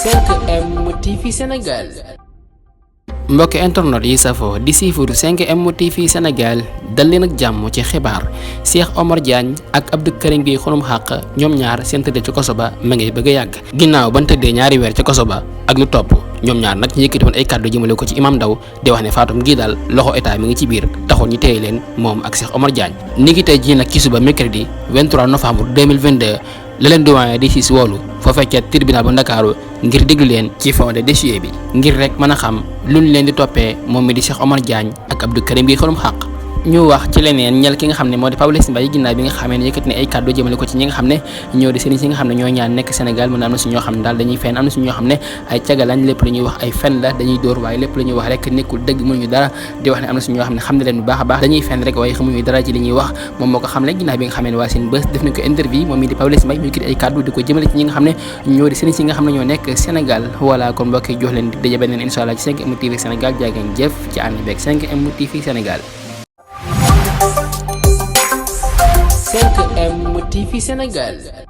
5M TV Sénégal. mbokk internet yi safo di siifuru 5M TV Sénégal dal leen ak jàmm ci xibaar Cheikh Omar Diagne ak Abdou Karim Gueye xunum xàq ñoom ñaar seen tëdd ci koso ba ma ngay bëgg a yàgg ginnaaw ban tëddee ñaari weer ci koso ba ak lu topp ñoom ñaar nag ñu yëkkati woon ay kàddu jëmale ko ci imam Ndaw di wax ne Fatou gii daal loxo état mi ngi ci biir taxoon ñu téye leen moom ak Cheikh Omar Diagne ni ki tey jii nag ci suba mercredi 23 novembre 2022 la leen doyen di siis woolu foofee ca tribunal bu Ndakaaru ngir déglu leen ci fond de dossier bi ngir rek mën a xam lu ñu leen di toppee moom mi di Cheikh Omar Diagne ak Abdou Karim Gueye xelum xàq ñu wax ci leneen ñel ki nga xam ne moo di Pawlish Mbaye ginnaaw bi nga xamee ne yëkkati ne ay kàddu jëmale ko ci ñi nga xam ne ñoo di sëriñ si nga xam ne ñoo ñaan nekk Sénégal mën a am na si ñoo xam ne daal dañuy fen am na si ñoo xam ne ay cagalañ lépp lu ñuy wax ay fen la dañuy dóor waaye lépp lu ñuy wax rek nekkul dëgg mënuñu dara di wax ne am na si ñoo xam ne xam ne leen bu baax a baax dañuy fen rek waaye xamuñu dara ci li ñuy wax moom moo ko xam ne ginnaaw bi nga xamee ne waa seen bés def nañ ko interview moom mi di Pawlish Mbaye mu yëkkati ay kàddu di ko jëmale ci ñi nga xam ne ñoo di sëriñ si nga xam ne ñoo nekk Sénégal voilà kon mbokk yi jox leen di daje beneen inshallah ci 5M TV Sénégal jaa ngeen jëf ci ànd beeg 5M TV Sénégal 5M TV Sénégal.